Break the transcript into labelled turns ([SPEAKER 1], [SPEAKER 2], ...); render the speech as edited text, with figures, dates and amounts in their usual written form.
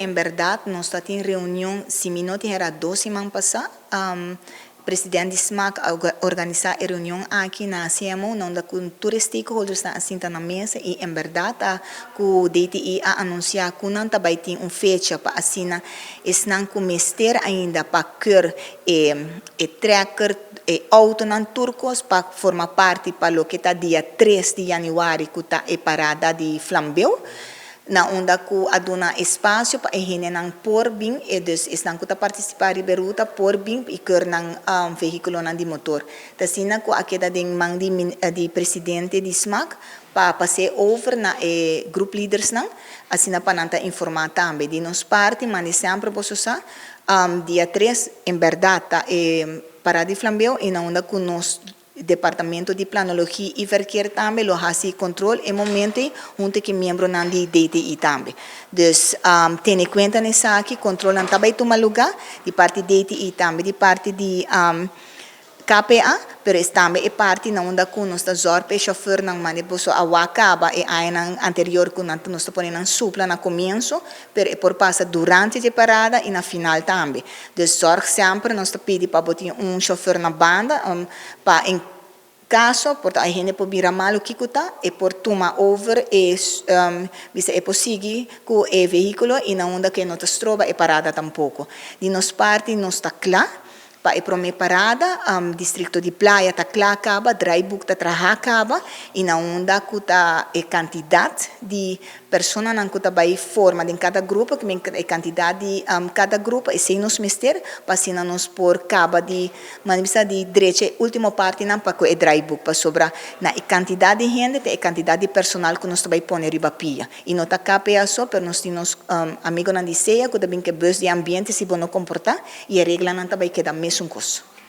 [SPEAKER 1] En berdad nos ta tin reunion, si mi no tin era 2 siman pasa, presidente di SMAC a organisa e reunion aki na CMO, unda cu tur stakeholders ta sinta na mesa y en berdad ta cu DTI a anuncia cu nan tambe tin un fecha pa asina esnan cu mester ainda pa keur e trekker e auto nan tur cos pa forma parti pa loke ta dia 3 di januari, cu ta e parada di flambeu, na unda cu a duna espacio pa e hendenan por bin e dus esnan cu ta participa riba ruta por bin y keur nan vehiculo nan di motor. Asina cu a keda den man di presidente di SMAC pa pasa over na e group leaders nan, asina pa nan ta informa tambe. Di nos parti, mas semper bo sa, dia 3 en berdad ta e parada di flambeu y na unda cu nos Departamento di Planologia y Verkeer tambe lo hasi control e momento hunto cu miembro nan di DTI tambe. Dus tene cuenta cu esaki, control nan tambe tuma luga di parti DTI, tambe di parti di KPA, pero tambe e parti na unda cu nos ta zorg pa chauffeur nan mane boso a wak caba e aña anterior cu nan nos ta pone nan supla na comienso, pero e por pasa durante e parada y na final tambe. Dus zorg semper, nos ta pidi pa bo tin un chauffeur na banda pa en caso por ta hende por bira malo kico ta e por tuma over e bisa e por sigui cu e vehiculo y na unda cu no ta stroba e parada tampoco. Di nos parti nos ta cla pa e prome parada, distrito di Playa ta cla caba, draaiboek ta traha caba y na unda cu ta e cantidad di persona nan cu ta bay forma den cada grupo, cu e cantidad di cada grupo, esey nos mester, pa asina nos por caba di manifesta di drecha ultimo parti nan pa cu e draaiboek, pa sobra na e cantidad di hende e cantidad di personal cu nos ta bay pone riba pia. Y no ta KPA so, pero nos tin amigo nan di SEA, cu tambe cu bus di ambiente si bo no comporta, y e regla nan tambe keda mesun cos.